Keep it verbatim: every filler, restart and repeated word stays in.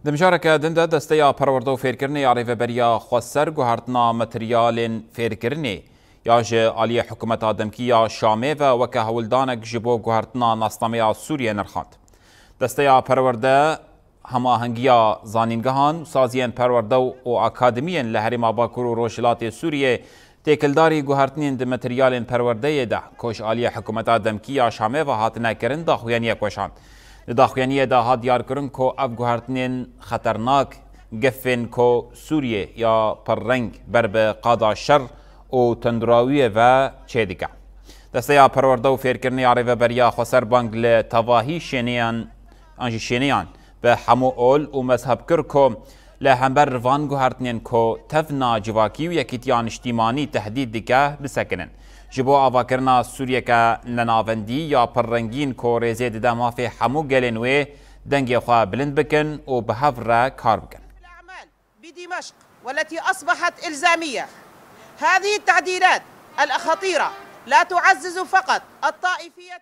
Di mijareke din de Desteya Perwerde û Fêrkirinê ya Rêveberiya Xweser guhertina materyalên fêrkirinê ya ji aliyê hikûmeta demkî ya Şamê ve weke hewldanek ji bo guhertina nasnameya Sûriyê nirxand. Desteya Perwerde hemahengiya zanîngehan û saziyên perwerde û akademiyên li Herêma Bakur û Rojhilatê Sûriyê têkildarî guhertinên di materyalên perwerdeyê de ku ji aliyê hikûmeta demkî ya Şamê ve hatine kirin daxuyaniyek weşand. Di daxuyaniyê de hat diyarkirin ku ev guhertinên xeternak gefên ku Sûriyê ya pirreng ber bi qada şer û tundrawiyê ve çêdike. Desteya Perwerde û Fêrkirinê ya Rêveberiya Xweser bang li tevahî şêneyan an jî şêneyan bi hemû ol û mezheb kir ku li hember van guhertinên ku tevna civakî û yekîtiya niştîmanî tehdît dike, bisekinin. Ji bo avakirina Sûriyeke nenavendî ya pirrengîn ku rêzê dide mafê hemû gelên wê, dengê xwe bilind bikin û bi hev re kar bikin. الأعمال بدمشق والتي أصبحت إلزامية. هذه التعديلات الخطيرة لا تعزز فقط الطائفية